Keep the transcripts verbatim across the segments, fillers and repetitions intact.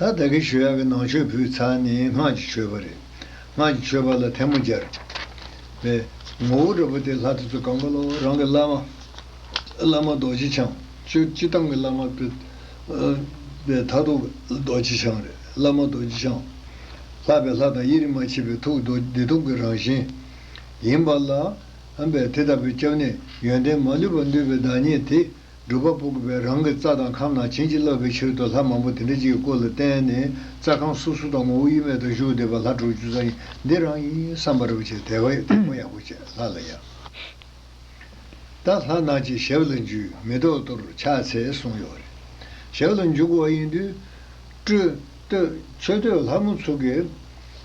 ད་ད་གིན་ཞུ་ཡག་གི་ནང་མཆོད་ཕུལ་ཚར་ནས་སྔགས་ཀྱི་མཆོད་པ་རེད། སྔགས་ཀྱི་མཆོད་པ་ལ་ཐལ་མོ་སྦྱར། པའི་ངོ་བོ་འདྲ་པོ་དེ་ལྷ་དེ་ཚོ་གང་ག་ལོ་རང་གི་བླ་མ། བླ་མ་རྡོ་རྗེ་འཆང་། སྤྱི་སྤྱི་བཏང་གི་བླ་མ་པའི་པའི་མཐར་ཐུག་རྡོ་རྗེ་འཆང་རེད། བླ་མ་རྡོ་རྗེ་འཆང་། ལྷག་པའི་ལྷ་དང་དབྱེར་མ་མཆིས་པའི་ཐུགས་རྡོ་བདེ་སྟོང་གི་རང་བཞིན་ཡིན་པ་ལ། ཨ་པའི་དེ་ལྟ་བུའི་སྐྱབས་གནས་ཡོན་ཏན་མ་ལུས་པ་འདུས་པའི་བདག་ཉིད་དེ། སྒྲུབ་པ་པོ་གིས་པའི་རང་གི་རྩ་དང་ཁམས་རྣམས་བྱིན་གྱིས་བརླབས་པའི་ཕྱིར་དུ་ལྷ་མང་པོ་དེ་འདྲ་ཅིག་གི་སྐུ་ལ་བརྟེན་ནས་རྩ་ཁམས་སོ་སོ་དང་ངོ་བོ་དབྱེར་མེད་དུ་བཞུགས་བསྡད་པ་ལྷ་དྲུག་ཅུ་རྩ་གཉིས་འདི་རང་ཡིན་བསམ་པ་རེ་བ་བྱས། དད་པ་དད་པ་ཡག་པོ་བྱས་ལྷ་ལ་ཡང་། ད་ལྷ་རྣམས་ཀྱི་ཞབས་ལ་འཇུག་མེ་ཏོག་གཏོར་ཕྱག་འཚལ་གསུངས་ཡོད་རེད། ཞབས་ལ་འཇུག་དགོས་པ་ཡིན་དུས། སྤྲོས་བསྟོད་མཆོད་བསྟོད་ལྷ་མོ་ཚོ་གི་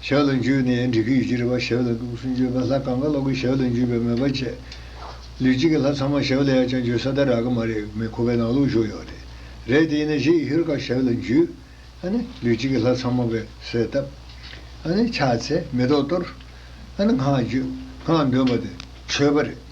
ཞབས་ལ་འཇུས་ནས་འགྲིག་གི་ཡོད་ཀྱི་རེད་པ། ཞབས་ལ་སྐུ་གསུམ་འཇུས་པ་ལྷ་གང་ག་ལོག་གི་ཞབས་ལ་འཇུས་པའི་མོས་པ་བྱས། ལུས་གཅིག་གི་ལྷ་ཚང་མ་ཞབས་ལ་ཡར་བརྐྱངས་འཇུ་ས་ད་རག་གི་མ་རེད། མི་ཁོ་པའི་ནང་ལོགས་བཞུགས་ཡོད་རེད། རེད་དེ་ཡིན་ན་གཞི་ཡི་ཧེ་རུ་ཀ་ཞབས་ལ་འཇུས། ཨ་ནི་ལུས་གཅིག་གི་ལྷ་ཚང་མ་གི་གསལ་བཏབ། ཨ་ནི་ཕྱག་འཚལ་མེ་ཏོག་གཏོར། ཨ་ནི་སྔགས་བརྗོད། སྔགས་འདོན་པ་དེ་མཆོད་པ་རེད།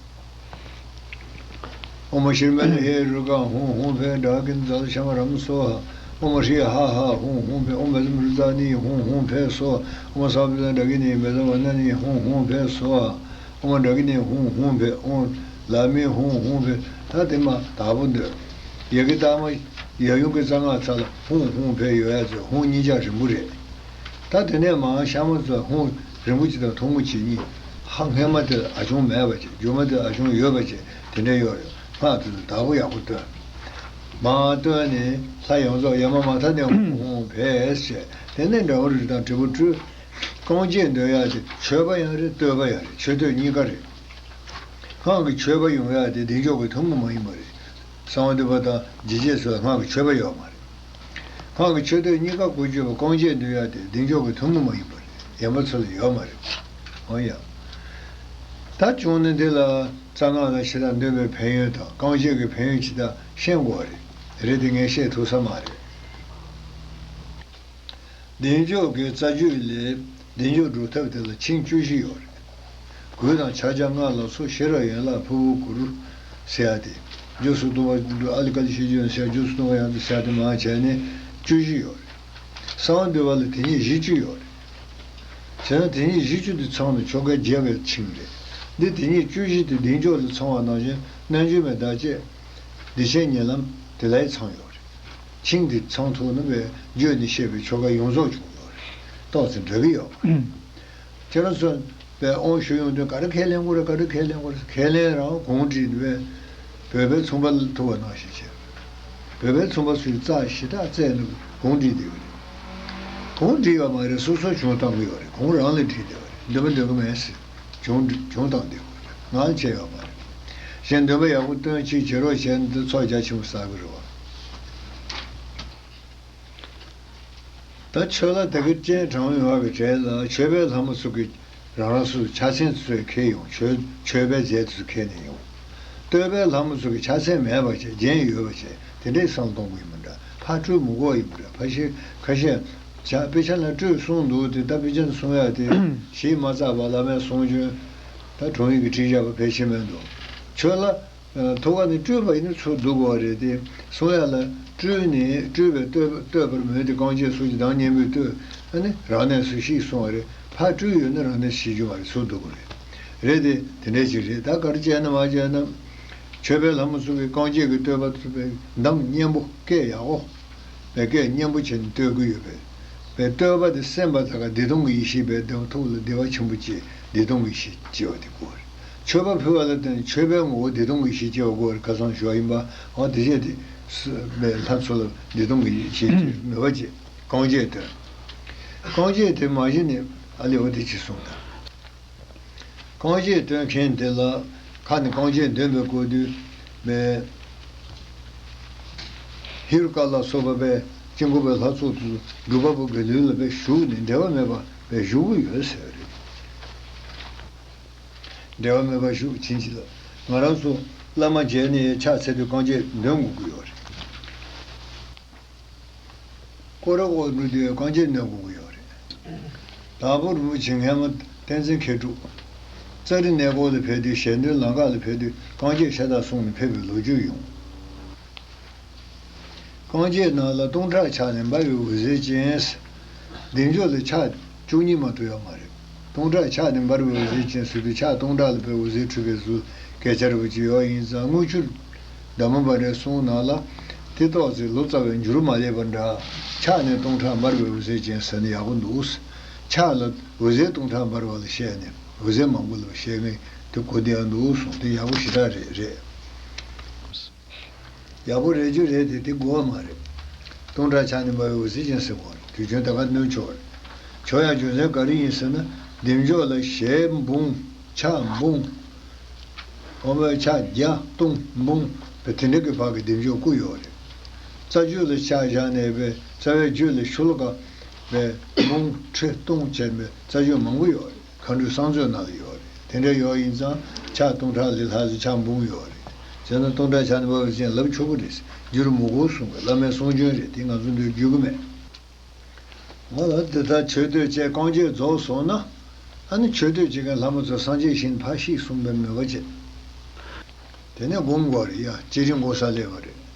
ཨོཾ་ཤྲཱི་མ་ཎི་ཧེ་རུ་ཀ་ཧཱུྃ་ཧཱུྃ་ཕཊ་ཌཱ་ཀིན་ཛཱ་ལ་ཤ་མ་ར་མ་སྭཱ་ཧཱ། ཨོཾ་ཧྲཱིཿཧ་ཧ་ཧཱུྃ་ཧཱུྃ་ཕཊ། ཨོཾ་བཛྲ་མུ་ཌྲ་ཛ་ནི་ཧཱུྃ་ཧཱུྃ་ཕཊ་སྭཱ་ཧཱ། ཨོཾ་ས་བྷཱ་ཎ་ཌཱ་ཀི་ནི་བཛྲ་ཝཱ་ཎ་ནི་ཧཱུྃ་ཧཱུྃ་ཕཊ་སྭཱ་ཧཱ། ཨོཾ་ཌཱ་ཀི་ནི་ཧཱུྃ་ཧཱུྃ་ཕཊ། ཨོཾ་ལ་མི་ཧཱུྃ་ཧཱུྃ་ཕཊ། ད་དེ་མ་དག་པོ་འདོན། ཡ་གི་ལྟག་མ་ཡ་ཡུམ་གྱི་རྩ་སྔགས་ཚར་ལ་ཧཱུྃ་ཧཱུྃ་ཕཊ་ཡོད་ཡ་ཚོ་ཧཱུྃ་གཉིས་ཆ་རིང་པོ་རེད། ད་དེ་ནས་མར་ཤར་མ་ཚུར་ཧཱུྃ་རིང་པོ་ཆེ་དང་ཐུང་ངུ་ཆེ་གཉིས། ཧ་སྔས་མ་དེ་ལ་ཨ་ཆུང་མེད་པ་ཅིག་མཇུག་མ་དེ་ལ་ཨ་ཆུང་ཡོད་པ་ཅིག་དེ་འདྲ་ཡོད་རེད། སྔགས་དེ་ཚོ་བདག་པོ་ཡག་པོ་བཏོན། མར་བཏོན་ནས་ལྷ་ཡོངས་རྫོགས་ཡ་མ་མ་མཐའ་ནས་ཧཱུྃ་ཧཱུྃ་ཕཊ་བྱས། དེ་ནས་འདྲ་བོ་རིགས་དང་འབྲས་བུ་སྤྲུལ། རྐང་རྗེས་འདོན་ཡ་དེ་མཆོད་པ་ཡང་རེད། བསྟོད་པ་ཡང་རེད། མཆོད་བསྟོད་གཉིས་ཀ་རེད། སྔགས་ཀྱི་མཆོད་པ་ཡོང་ཡ་དེ་བདེ་མཆོག་གི་ཐུན་མོང་མ་ཡིན་པ་རེད། གསང་བ་འདུས་པ་དང་འཇིགས་བྱེད་སོགས་ལ་སྔགས་ཀྱི་མཆོད་པ་ཡོད་མ་རེད། སྔགས་ཀྱི་མཆོད་བསྟོད་གཉིས་ཀ་དགོས་བརྗོད་པ་རྐང་རྗེས་འདོན་ཡ་དེ་བདེ་མཆོག་གི་ཐུན་མོང་མ་ཡིན་པ་རེད། ཡན་པ་ཚོ་ལ་ཡོད་མ་རེད། འོ་ཡ། ད་བྱུང་ན་འདི་ལ་རྩ་སྔགས་དང་ཕྱི་དང་འདོན་པའི་ཕན་ཡོན་དང་རྐང་རྗེས་ཀྱི་ཕན་ཡོན་ཇི་ལྟར་ཤེས་དགོས་པ་རེད། རེད་དེ་ངས་བཤད་ཐུབ་ས་མ་རེད། བདེ་མཆོག་གི་རྩ་རྒྱུད་ལས་བདེ་མཆོག་སྒྲུབ་ཐབས་དེ་ལ་ཆིངས་བཅུ་བཞི་ཡོད་རེད། གོས་དང་ཕྱག་རྒྱ་སྔགས་ལ་སོགས་ཤེས་རབ་ཡན་ལག་ཕུར་བུར་གྱུར་ཟེར་ཡ་དེ། མཇུག་སུ་བཏུང་བ་ཨ་ལི་ཀ་ལི་ཤེས་རྒྱུད་ཟེར་ཡ་མཇུག་སུ་བཏུང་བ་ཡང་དུ་ཟེར་ཡ་དེ་མར་བྱས་ནས་བཅུ་བཞི་ཡོད་རེད། གསང་བ་འདུས་པ་ལ་དེ་ཉིད་བཞི་བཅུ་ཡོད་རེད། བྱས་ན་དེ་ཉིད་བཞི་བཅུ་དེ་ཚང་ནས་ཆོ་ག་བརྒྱད་པའི་ཆིངས་རེད། འདི་དེ་ཉིད་བཅུ་བཞི་དེ་བདེ་མཆོག་ལ་ཚང་བ་ནང་བཞིན་རྣལ་འབྱོར་མའི་བདག་བསྐྱེད་བདེ་ཆེན་ཉེ་ལམ་དེ་ལའི་ཚང་ཡོད་རེད། ཆིངས་འདི་ཚང་ཐུབ་ན་བས་བརྗོད་ནས་བཤད་པའི་ཆོ་ག་ཡོངས་རྫོགས་བྱུང་ཡོད་རེད། ཏོག་ཙམ་འདྲ་གི་ཡོད་པ་རེད། ཁྱེད་རང་ཚོ་བས་དབང་ཞུ་ཡོང་དུས་ག་རེ་ཁས་ལེན་དགོས་རེད། ག་རེ་ཁས་ལེན་དགོས་རེད། ཁས་ལེན་རང་གོང་བསྒྲིགས་ནས་བས་བོད་པའི་ཚོང་པ་ཐུག་པ་ནང་བཞིན་བྱས། བོད་པའི་ཚོང་པ་ཚོས་རྩྭ་ཞེ་དྲག་བཙལ་ནས་གོང་བསྒྲིགས་བསྡད་ཡོད་རེད། གོང་བསྒྲིགས་ཡོད་མ་རེད། སོ་སོ་བྱུང་བཏང་གི་ཡོད་རེད། གོང་རང་ལ་བསྒྲིགས་བསྡད་ཡོད་རེད། འདོན་པ་འདོན་གི་མེད་ཟེར། བྱུང་བྱུང་བཏང་བསྡད་ཡོད་རེད། ང་ལ་བྱས་ཡོད་མ་རེད། གཞན་འདོན་པ་ཡག་པོ་སྟོན་ཅིག་བྱེད་རོགས་བྱས་ན་འདི་ཚོགས་རྒྱ་ཆེན་པོ་བསགས་གི་རེད་བ། ད་ཆོས་ལ་དེ་གི་སྤྱན་དྲངས་ཡོང་བ་གི་གྲས་ལ་མཆོད་པའི་ལྷ་མོ་ཚོ་གི་རང་རང་སོ་སོའི་ཕྱག་མཚན་ཚོས་ཁྱེར་ཡོང་། མཆོད་མཆོད་པའི་རྫས་དེ་ཚོ་ཁྱེར་ནས་ཡོང་། བསྟོད་པའི་ལྷ་མོ་ཚོ་གི་ཕྱག་མཚན་མེད་པ་བྱས། རྒྱན་ཡོད་པ་བྱས། དེ་འདྲའི་བསམ་གཏོང་གི་ཡིན་པ་འདྲ། ཕར་སྤྲུལ་མི་དགོས་ཡིན་པ་འདྲ། ཕ་ཤི་ཁ་ཤས་ཇ་དཔེ་ཆ་ལ་སྤྲུལ་གསུངས་འདུག་དེ་ད་དཔེ་ཆ་གསུང་ཡ་དེ་གཞི་མ་བཙགས་པ་བླ་མའི་གསུང་རྒྱུན་ད་དྲུང་ཡིག་གི་ཁྲིད་བཞག་པ་ཕལ་ཆེར་མེད་འདུག་ཆོས་ལ། ཐུགས་ཀ་ནས་སྤྲུལ་པ་ཡིན་ན་ཚུར་བསྡུ་དགོས་པ་རེད་དེ། གསུང་ཡ་ལ་སྤྲུལ་ནས་སྤྲུལ་པའི་བསྟོད་བསྟོད་པར་མོས་ཏེ་རྐང་རྗེས་སོགས་ཀྱི་གདངས་སྙན་པོས་བསྟོད། ཨ་ནི་རང་གནས་སུ་གཤེགས་གསུང་བ་རེད། ཕར་སྤྲུལ་ཡོད་ན་རང་གནས་སུ་གཤེགས་རྒྱུ་མ་རེད། ཚུར་བསྡུ་དགོས་རེད། རེད་དེ་དེ་འདྲའི་ཅིག་རེད། ད་ག་རེ་བྱས་ན་མ་བྱས་ན། མཆོད་པའི་ལྷ་མོ་ཚོ་གི་རྐང་རྗེས་ཀྱི་བསྟོད་པ་ཚོ་པའི་གདངས་སྙན་པོ་སྐད་ཡག་པོ། བའི་སྐད་སྙན་པོ་བྱས་ནས་བསྟོད་ཀྱི་ཡོད་པས། བའི་བསྟོད་པ་དེ་གསན་པ་ད་ག་བདེ་སྟོང་གི་ཡེ་ཤེས་པའི་བདེ་བ་ཐུགས་ལ་བདེ་བ་ཆེན་པོ་སྐྱེ། བདེ་སྟོང་གི་ཡེ་ཤེས་སྐྱེ་བ་དེ་དགོས་རེད། མཆོད་པ་ཕུལ་བ་ལ་བརྟེན་ནས་མཆོད་པའི་ངོ་བོ་བདེ་སྟོང་གི་ཡེ་ཤེས་སྐྱེ་བ་དགོས་རེད། ཁ་སང་ཞུ་བ་ཡིན་པ། འོ་དེ་བྱས་ཏེ་སུ་བའི་ལྷ་ཚོ་ལ་བདེ་སྟོང་གི་ཡེ་ཤེས་སྐྱེ་མོས་པ་བྱེད། རྐང་རྗེས་བསྟོད། རྐང་རྗེས་དེ་མ་གཞི་ནས་ཨ་ལེ་འོ་དེ་ཅི་གསུངས་དང་། རྐང་རྗེས་འདོན་མཁན་དེ་ལ་ཁ་ནས་རྐང་རྗེས་འདོན་པའི་སྐོར་དུས་མེད། ཧེ་རུ་ཀ་ལ་སོགས་པ་པའི་དཀྱིལ་འཁོར་པའི་ལྷ་ཚོགས་དེ་སྒྲུབ་པ་པོ་གི་ལུས་ལ་པའི་ཞུགས་ནས་འབྲལ་བ་མེད་པ་པའི་བཞུགས་ཀྱི་ཡོད་ཟེར་བ་རེད། འབྲལ་བ་མེད་པ་བཞུགས་ཕྱིན་ཅི་ལ། ང་རང་ཚོ་བླ་མ་མཇལ་ནས་ཕྱག་འཚལ་དུས་རྐང་རྗེས་འདོན་དགོས་ཀྱི་ཡོད་རེད། སྐོར་ར་སྐོར་འགྲོ་དུས་རྐང་རྗེས་འདོན་དགོས་ཀྱི་ཡོད་རེད། དྭགས་པོ་རིན་པོ་ཆེ་སྔས་མ་བསྟན་འཛིན་མཁས་གྲུབ། ཙཱ་རི་གནས་སྐོར་ལ་ཕེབས་དུས་ཞལ་འདོན་ལམ་ཁ་ལ་ཕེབས་དུས་རྐང་རྗེས་ཤ་སྟག་གསུངས་ནས་ཕེབས་པའི་ལོ་རྒྱུས་ཡོང་། རྐང་རྗེས་ནང་ལ་སྟོང་ཕྲག་ཆགས་ནས་འབར་བའི་འོད་ཟེར་ཅན། བདེ་མཆོག་ལ་ཕྱག་བཅུ་གཉིས་མ་གཏོགས་ཡོད་མ་རེད། སྟོང་ཕྲག་ཆགས་ནས་འབར་བའི་འོད་ཟེར་ཅན་ཟེར་དུས་ཕྱག་སྟོང་ཕྲག་ལ་དཔེ་འོད་ཟེར་འཕྲོས་པའི་གཟུགས་སྐད་ཆ་རེ་བ་ཅིག་ཡོད། ཡིན་ཙང་དངུལ་ཆུ་ཟླ་མ་པ་རའི་གསུང་ནང་ལ་དེ་ཏོག་ཙེ་ལོ་ཙཱ་བའི་འགྱུར་མ་ལེགས་པ་འདྲ། ཕྱག་ནས་སྟོང་ཕྲག་འབར་བའི་འོད་ཟེར་ཅན་ཟེར་ན་ཡག་པོ་འདུག། ཕྱག་ལ་འོད་ཟེར་སྟོང་ཕྲག་འབར་བ་ལ་བཤད་ནས་འོད་ཟེར་མང་པོ་ལ་བཤད་མཁན་དེ་གོ་བདེ་ཡག་འདུག་གསུངས། དེ་ཡག་པོ་ཞེ་དྲག་རེད་རེད། ཡག་པོ་རེད་རྒྱུ་རེད་དེ་དེ་དགོས་པ་མ་རེད། སྟོང་ཕྲག་ཆགས་ནས་འབར་བའི་འོད་ཟེར་ཅན་ཟེར་དགོས་རེད། དུས་ཆེན་ད་ག་སྣོན་ཆོག་རེད། ཆོག་ཡག་རྒྱུ་མཚན་ག་རེ་ཡིན་ཟེར་ན། བདེ་མཆོག་ལ་ཞལ་འབུམ། ཕྱག་འབུམ། འོ་མའི་ཕྱག་བརྒྱ་སྟོང་འབུམ་པའི་དེ་འདྲ་གི་བར་གྱི་བདེ་མཆོག་བཀུག་ཡོད་རེད། རྩ་རྒྱུད་ལ་ཕྱག་བཞག་ནས་པའི་རྩ་བའི་རྒྱུད་ལ་ཤོ་ལོ་ཀ་པའི་འབུམ་ཁྲི་སྟོང་ཅན་པའི་རྩ་རྒྱུད་མང་པོ་ཡོད་རེད། མཁའ་འགྲོའི་གསང་མཛོད་ནང་ལ་ཡོད་རེད། དེ་འདྲ་ཡོད་ཡིན་ཙང་ཕྱག་སྟོང་ཕྲག་ལས་ལྷག་ཙམ་ཕྱག་འབུམ་ཡོད་རེད། བྱས་ན་སྟོང་ཕྲག་ཕྱག་ནི་འབར་བ་ཅན་ལབ་ཆོག་གི་རེད། འགྱུར་མི་དགོས་གསུང་གི་བླ་མའི་གསུང་རྒྱུན་རེད། དེ་ང་ཚོ་འདིར་བརྗོད་ཀྱི་མེད། ང་ལ་འདི་ལྟར་མཆོད་བསྟོད་བཅས་རྐང་རྗེས་རྫོགས་སོང་ན། ཨ་ནི་མཆོད་བསྟོད་བྱེད་མཁན་ལྷ་མོ་ཚོ་སངས་རྒྱས་ཞིང་ཕར་གཤེགས་གསུངས་པའི་མོས་པ་བྱེད། དེ་ནས་སྒོམ་དགོས་རེད་ཡ། བསྐྱེད་རིམ་འགོག་ས་སླེབས་པ་རེད།